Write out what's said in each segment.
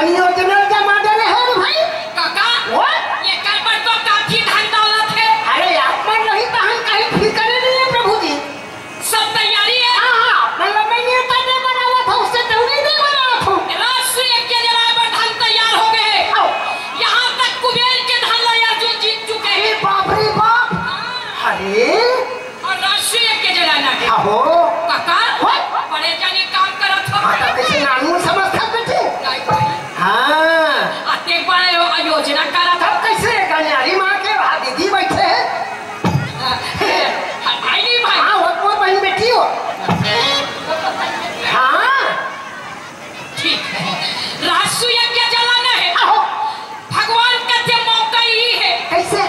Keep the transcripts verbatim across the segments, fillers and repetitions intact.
योजना जमा डरे हे रे भाई। काका, वो? ये कर पर तो काफी धन दौलत हे। अरे, आप मन नहीं तो हम कहीं फिकर नहीं है प्रभु जी। सब तैयारी है। हाँ, हाँ, मतलब मैं ये तो नहीं बनावा था, उससे तो नहीं, नहीं बनावा था। राष्ट्रीय के जलाए पर धन तैयार हो गए। आओ। यहाँ तक कुबेर के धन ला अर्जुन जीत चुके हैं। अरे बाप रे बाप। हाँ। अरे। और राष्ट्रीय के जलाना है। आहो। काका, होय। बड़े जाने काम करत हो। हाँ, तो कैसे नानू समझ था बेटे? नहीं भाई। हाँ। अतेक बड़े हो, योजना करत हो। तब कैसे गनियारी माँ के वहाँ दीदी बैठे हैं? हाँ, भाई नहीं भाई। हाँ, वो, वो बहन बेटी हो। हाँ। ठीक है, राजसूय यज्ञ जलाना है। आहो। भगवान कथे मौका ही है। कैसे?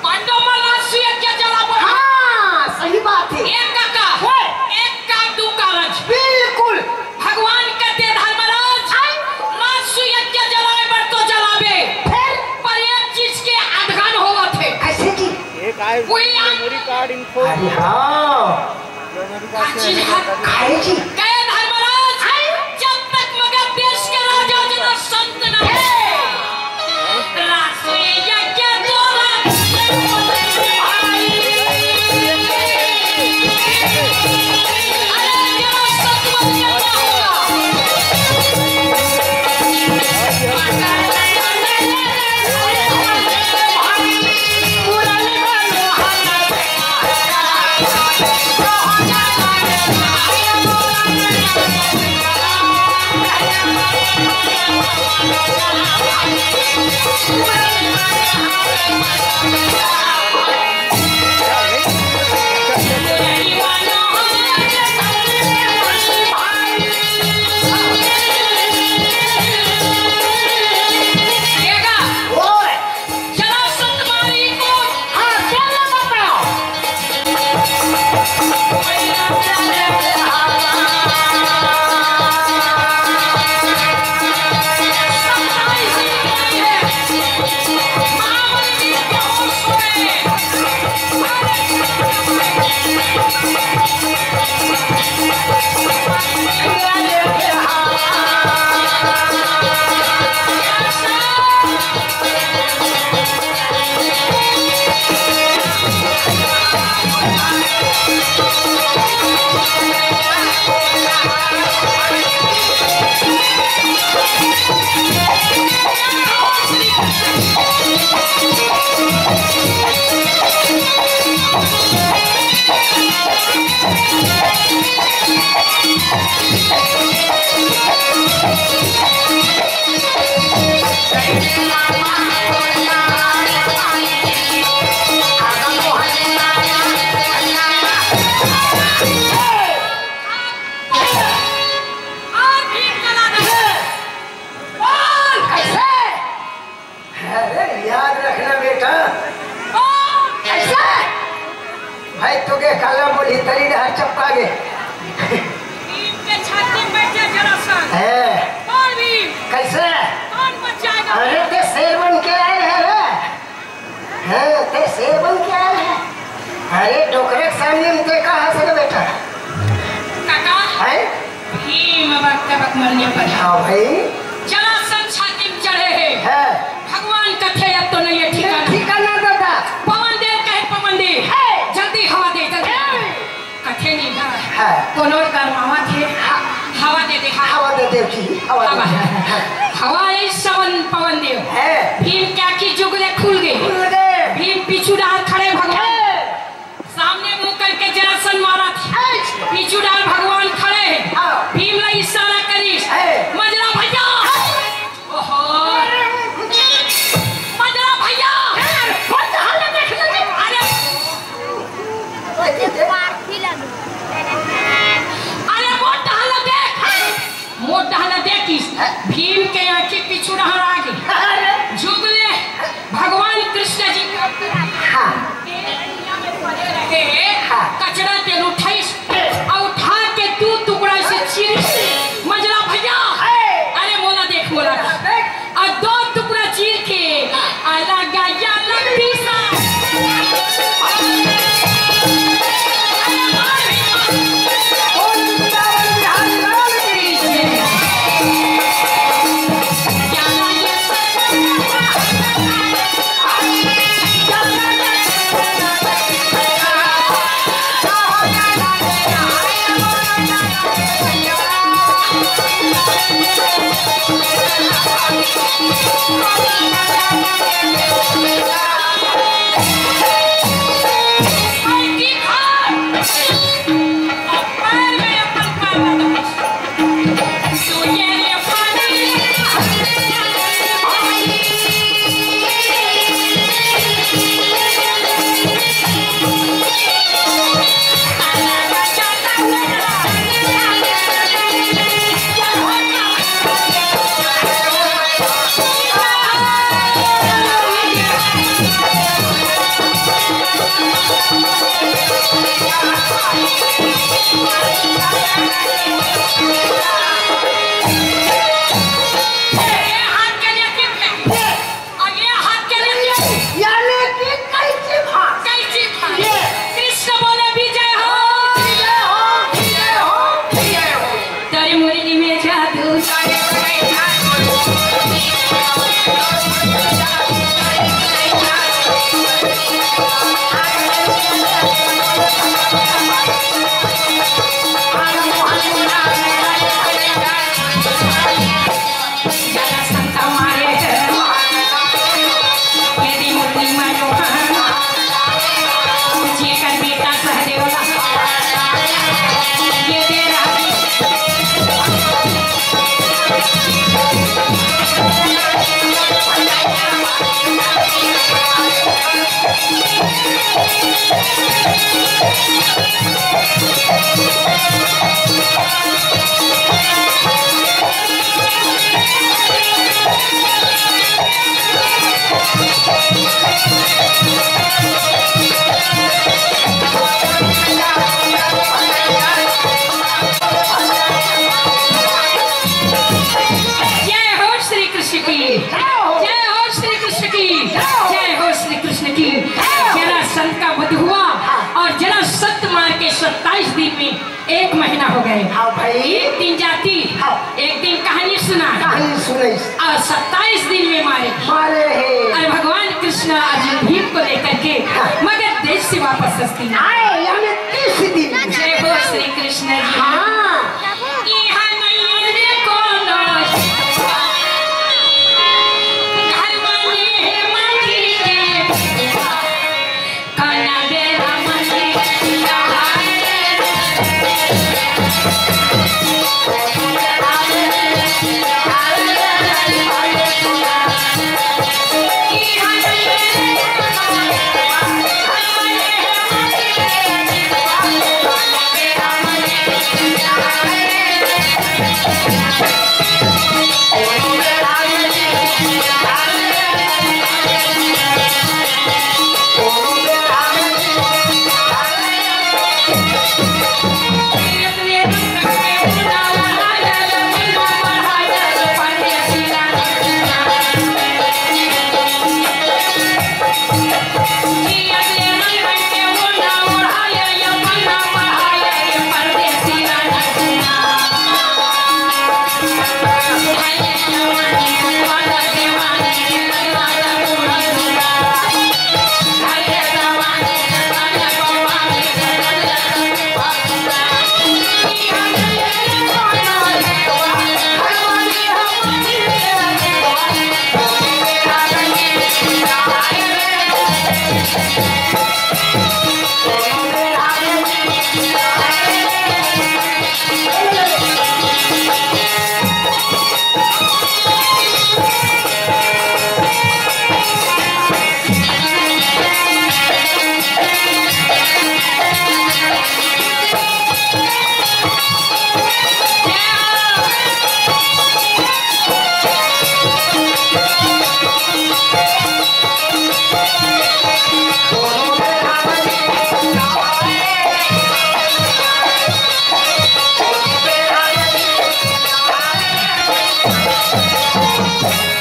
पांडव मन राजसूय यज्ञ जलाबो। हाँ, सही बात है। एक काका, ओए। एक काम, दू कारज। बिल्कुल। भगवान कथे धर्मराज, आई। राजसूय यज्ञ जलाए बर तो जलाबे। फिर? पर एक चीज के अधगन होवत है। कैसे जी? एक आए कोई आ- मेमोरी कार्ड इन्फो। अरे हाँ। काची झाक। खाए जी। कहे धर्मराज, आई। जब तक मगध देश के राजा जना संत न हे, रासुइया के द्वारा भाई। अरे, जरा सत मत करना होगा। जरासंध मारी को। हाँ, क्या लगा पड़ा? अरे याद रखना बेटा। कैसे? भाई तू के काला बोली तरी डहर चपका गे। भीम के छाती में बैठे जरासंध। है। कौन भीम? कैसे? कौन बचाएगा? अरे ते शेर बन के आए हैं रे। हैं, ते शेर बन के आए हैं। अरे डोकरे के सामने में ते कहा से बेटा? काका। हैं? भीम अब तबक मरने पर है। हाँ भाई। जरासंध छाती में चढ़े हैं। है। भगवान कथे अब तो नहीं है ठिकाना। ठिकाना दादा। पवन देव कहे पवन देव। है। जल्दी हवा दे, जल्दी। है। कथे नहीं ना। है। कोनो गरमावत हे। हाँ। हवा दे दे, हाँ। हवा दे दे जी, हवा दे हवा। दे। हवा यही सवन पवन देव। है। भीम क्या की जुगले खुल गई। खुल गए। भीम पीछू डाल खड़े भगवान। है। सामने मुंह करके जरासंध मारा था। पीछू डाल भगवान खड़े हैं। हाँ। भीम ला इशारा करीस। है। मजरा भैया। ओहो। मजरा भैया। अरे। अरे मोट हाला देख। मोट हाला देखिस। भीम के आंखी पीछू डहर आ गई। जुगले। जय हो श्री कृष्ण की, जय हो श्री कृष्ण की। जरासंध का वध हुआ और जरासंध मार के सत्ताईस दिन में एक महीना हो गए। हाँ भाई। एक दिन जाति, हाँ। एक दिन कहानी सुना, कहानी सुनाई। और सत्ताईस दिन में मारे, मारे हैं। और भगवान कृष्ण अर्जुन भीम को लेकर के, हाँ। मगध देश से वापस हस्तिनापुर आए, यानी तीस दिन। जय हो श्री कृष्ण जी। हाँ। इहाँ नहीं रे कोनो घर वाले मंदिर के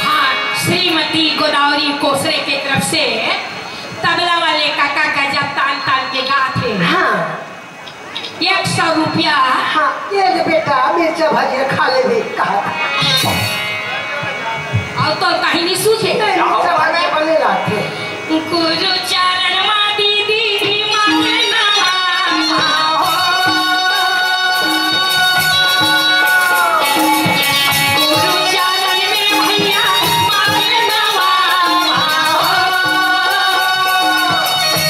हाँ, श्रीमती गोदावरी कोसरे के तरफ से तबला वाले काका गजब तान तान के गात हे। हाँ। एक सौ रुपया। हाँ, ये ले बेटा, मिर्चा भजिया खा ले भी कहा। अउ तो कहीं नहीं सूझे। नहीं, मिर्चा भजिया बने लाते। गुरु चरण मा दीदी मांगे नवा। गुरु चरण में भैया मांगे नवा।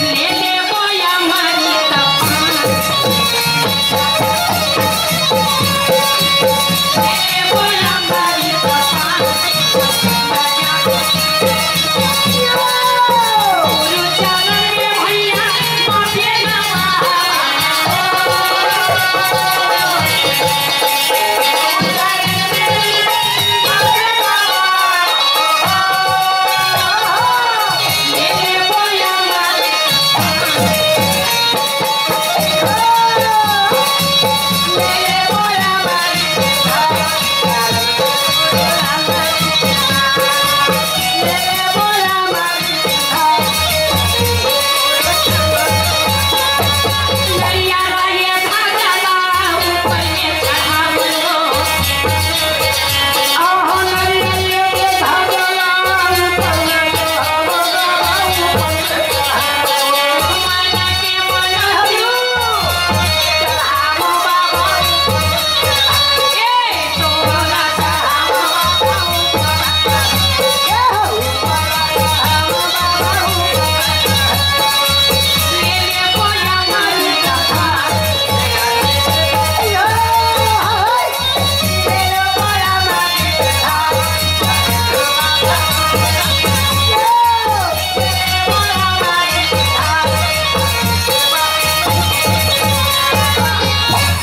ले ले बोया मारी तब।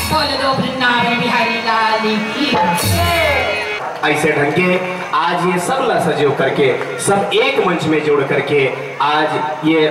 बोल दो वृंदावन बिहारी लाल की। ऐसे ढंग के आज ये सब ला सजो करके, सब एक मंच में जोड़ करके आज ये